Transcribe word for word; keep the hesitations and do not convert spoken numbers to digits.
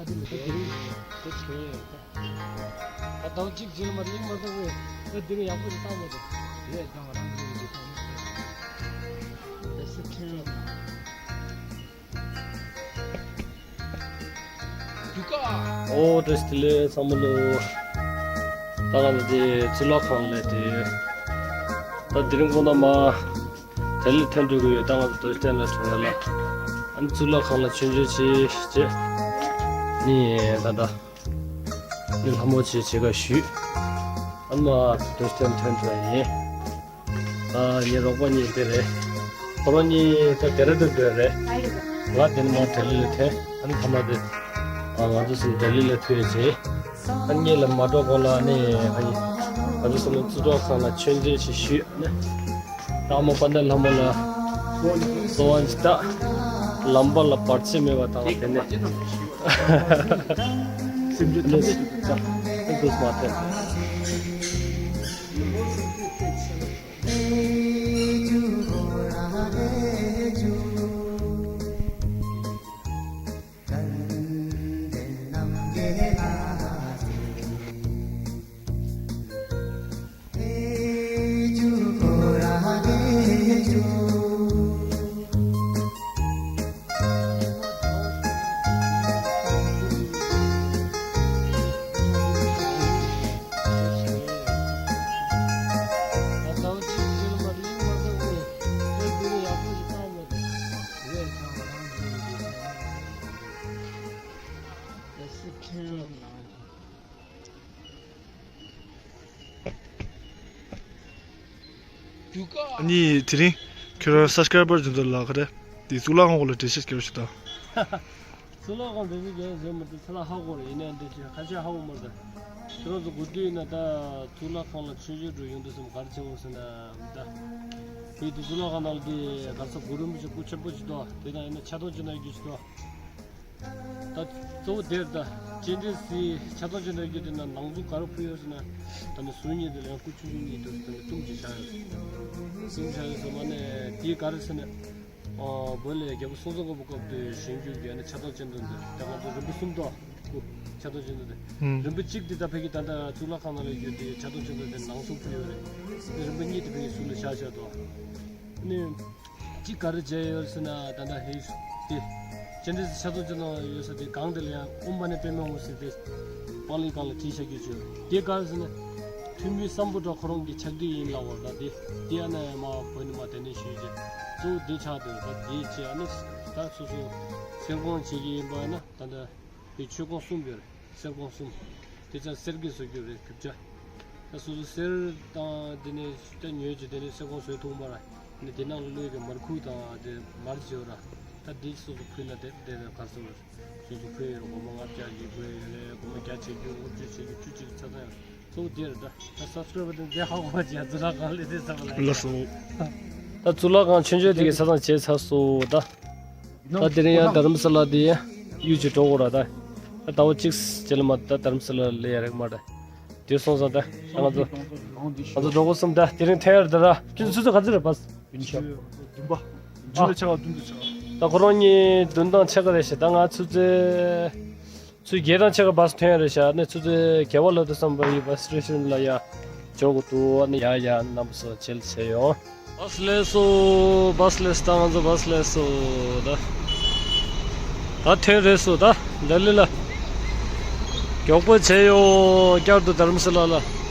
ད་ཟླ་བ་གཅིག་རྗེས་ལ་མ་རེད། ཡིན་མ་རེད། ད་འདི་རུ་ཡག་པོ་ཞིག་བཏང་མ་རེད། ལས་བཏང་བ་རང་གི་ལས་བཏང་། ཨོ་བཀྲ་ཤིས་བདེ་ལེགས་ཚང་མ་ལོ། ད་ང་ཚོ་དེ་གཙུག་ལག་ཁང་ལ་དེ། ད་དེ་རིང་དགོང་དག་མ། དེ་ལ་ཐོན་འགྲོ་གི་ཡོད། ད་ང་ཚོ་རྡོ་རྗེ་གདན་ལ་ཐོན་ཡ་ལ། ཨ་ནི་གཙུག་ལག་ཁང་ལ་མཆོད་མཇལ་བྱས་རྗེས། ནི་ད་ད། ནི་ལྷ་མོ་ཆེ་ཆེ་ག་ཞུས། ཨ་ནི་མ་རྡོ་རྗེ་གདན་ཐོན་འགྲོ་ཡ་ཡིན། ཨ་ངའི་རོགས་པ་གཉིས་དེ་རེད། ཁོ་རང་གཉིས་ད་ལྡེ་ར་ལྡུན་པའི་རེད། ང་དེ་ནི་མ་ལྡི་ལི་ལ་ཐོན། ཨ་ནི་ཐ་མ་དེ། ཨ་ང་ཚོ་གསུམ་ལྡི་ལི་ལ་ཐོན་རྗེས། ཨ་ནི་གཉིས་ལ་མ་འགྲོ་གོང་ལ་ནི་ཨ་ནི་ང་ཚོ་གསུམ་གཙུག་ལག་ཁང་ལ་མཆོད་མཇལ་ཞིག་ཞུས། ཨ་ནི་ད་མོ་དཔལ་ལྡན་ལྷ་མོ་ལ་གསོལ་བ་འདེབས། ལམ་བར་ལ་བར་ཆད་མེད་པ་དང་དེ་ནས་སེམས་ཅན་ཐམས་ཅད་ཀྱི་དགོས་པ་ཐེབས། ཨ་ནི་དེ་རིང་ཁྱོད་རང་སབ་སི་ཀ་རའི་བར་འཛིན་ཚོ་ལ་ག་རེ་དེ་གཙུག་ལག་ཁང་འོག་ལ་འགྲེལ་བཤད་སྐྱོར་ཞིག་དང་། གཙུག་ལག་ཁང་འགྲེལ་བཤད་སྐྱོར་ཟེར་མ་དེ་ཚ་ལ་ཧ་གོ་རེད། ཡིན་ནའི་འདི་ཅི་ཁ་ཤས་ཧ་གོ་མ་རེད། ཁྱོད་རང་ཚོ་དགོས་དུས་ཡིན་ན་ད་གཙུག་ལག་ཁང་ལ་ཆོས་ཞུ་འགྲོ་ཡོང་དུས་སམ་ག་རེ་བྱེད་འོང་ཟེར་ན་ད། བོད་དུ་གཙུག་ལག་ཁང་ནང་ལ་དེ་ག་རེ་ཟེར་གུ་རུ་རིན་པོ་ཆེ་སྐུ་ཆེན་པོ་ཅིག་འདུག་དེ་དང་ཡིན་ན་ཕྱག་སྟོང་ཅིག་གནང་རྒྱུ་ཅིག་འདུག་ད་གཙོ་བོ་དེར་ད་སྤྱན་རས་གཟིགས་ཕྱག་སྟོང་ཅིག་གནང་རྒྱུ་དེ་ན་ནང་གཟུངས་ག་རེ་ཕུལ་ཡོད་ཟེར་ན། ད་ནི་ཟུར་གཉིས་དེ་ལ་ཡང་སྐུ་ཆུང་ཆུང་གཉིས་འདུག་ད་ནི་གཏུམ་ཅིག་བཞག་ཡོད། གཏུམ་བཞག་ཡོད་ཟེར་མ་ནས་དེ་ག་རེ་ཟེར་ན། ཨོ་བོད་ལ་རྒྱལ་པོ་སྲོང་བཙན་སྒམ་པོ་སྐབས་དུ་བཞེངས་རྒྱུ་གི་ནི་ཕྱག་སྟོང་ཅན་དུ་འདུག་ད་ང་ཚོ་རིམ་པ་གསུམ་འདུག་སྐུ་ཕྱག་སྟོང་ཅན་དུ་འདུག་ཨུམ། རིམ་པ་གཅིག་དེ་ད་ཕ་གི་ད་ལྟ་གཙུག་ལག་ཁང་ནང་ལ་ཡོད་དེ་ཕྱག་སྟོང་ཅན་དུ་དེ་ནང་གཟུངས་ཕུལ་ཡོད་རེད། དེ་རིམ་པ་གཉིས་དེ་ཕ་གི་ཟུར་ལ་བཞག་བཞག་འདུག་ནི། གཅིག་ག་རེ་བྱས་ཡོད་ཟེར་ན་ད་ལྟ་ཧེ་དེ། སྤྱན་རས་གཟིགས་ཕྱག་སྟོང་ཅན་དུ་ཡོད་ས་དེ་སྒང་དེ་ལ་ཡང་ཨོཾ་མ་ཎི་པདྨེ་ཧཱུྃ་ཟེར་དེ། སྤང་ལེབ་སྒང་ལ་བྲིས་བཞག་རྒྱུ་བྱོས། དེ་ག་རེ་ཟེར་ན། ཐུ་མི་སམ་བྷོ་ཊ་ཁོ་རང་གི་ཕྱག་བྲིས་ཡིན་ལབ་པ་ད་དེ། དེ་ཨ་ནི་མ་བོད་ནས་མ་དེ་ནས་ཞུས་རྗེས། གཙོ་བོ་དེ་ཆགས་འདུག་ད་དེ་བྱས་ཨ་ནི་ད་སོ་སོ་གསེར་ཀོང་བྱེད་ཀྱི་ཡིན་པ་ན་ད་ལྟ་དེ་ཆོས་ཀོང་གསུམ་ཡོད་རེད། གསེར་ཀོང་གསུམ། དེ་ཚང་གསེར་གྱི་བཟོ་རྒྱུ་རེད་རྒྱུ་ཆ། ད་སོ་སོ་གསེར་དང་དེ་ནས་ད་ཉོས་ཀྱི་དེ་ནས་གསེར་ཀོང་བཟོས་ཐུབ་མ་རེད། ནི་དེ་ནང་ལ་བླུགས་ཀྱི་མར་ཁུ་དང་དེ་མར་བྱེད་ར། ད་དེ་སོ་སོ་ཕུལ་ན་དེ་དེ་ནས་ག་སོ་སོ་སོ་ཕུལ་ཡོད་ར། སྒོར་མོ་ལྔ་བརྒྱ་གི་དགོས་ཡོད་ལས་སྒོར་མོ་བརྒྱ་བྱེད་རྒྱུ་དངུལ་བཅུ་བྱེད་རྒྱུ་བཅུ་གཅིག་ཆ་ཚང་ཡོད། གཙོ་བོ་དེ་རེད་ད། ད་སབ་སི་ཀ་རའི་བར་དེ་འདི་ཧ་གོ་བ་བྱས་གཙུག་ལག་ཁང་ལས་དེ་ཚང་མ་ལ་ལགས་སོ། ད་གཙུག་ལག་ཁང་མཆོད་མཇལ་དེ་གའི་ཆ་ཚང་བྱས་ཚར་སོང་ད། ད་དེ་རིང་ཡང་དྷ་རམ་ས་ལ་དེ་གཡུག་ཅིག་འགྲོ་དགོས་ར་ད། ད་ཟླ་བ་གཅིག་རྗེས་ལ་མ་ད་དྷ་རམ་ས་ལ་ལས་ཡ་རེད་མ་རེད། དེ་སོང་ཙང་ད་ང་ཚོ་ང་ཚོ་འགྲོ་དགོས་བསམ་ད་དེ་རིང་ཐོན་ཡ་རེད་ད་ར། ཁྱོད་ཚོ་ཆུ་ཚོད་ག་ཚོད་རེད་བཱས། བདུན་པ། བདུན་ལ་ཆགས་བདུན་དུ་ཆགས། ད་ཁོ་རང་གཉིས་བདུན་དང་ཕྱེད་ཀ་རེད་ཤག་ད་ང་ཆུ་ཚོད་ཆུ་བརྒྱད་དང་ཕྱེད་ཀ་བཱས་ཐོན་ཡ་རེད་ཤག་ནས་ཆུ་ཚོད་བརྒྱད་པ་ལ་དུ་བསམ་པ་ཡི་བཱས་སི་ཊེ་ཤན་ལ་ཡ་འབྱོར་དགོས་འདུག་ནས་ཡ་ཡ་རྣམ་པ་ཚོ་ཇེ་ལ་བྱས་ཡོང་། བཱས་སླེབས་སོང་། བཱས་སླེབས་སོང་། ད་ང་ཚོ་བཱས་སླེབས་སོང་ད། ད་ཐོན་རེད་སོང་ད། ལྡི་ལི་ལ། མགྱོགས་པོ་བྱས་ཡོང་། བསྐྱར་དུ་དྷ་རམ་ས་ལ་ལ།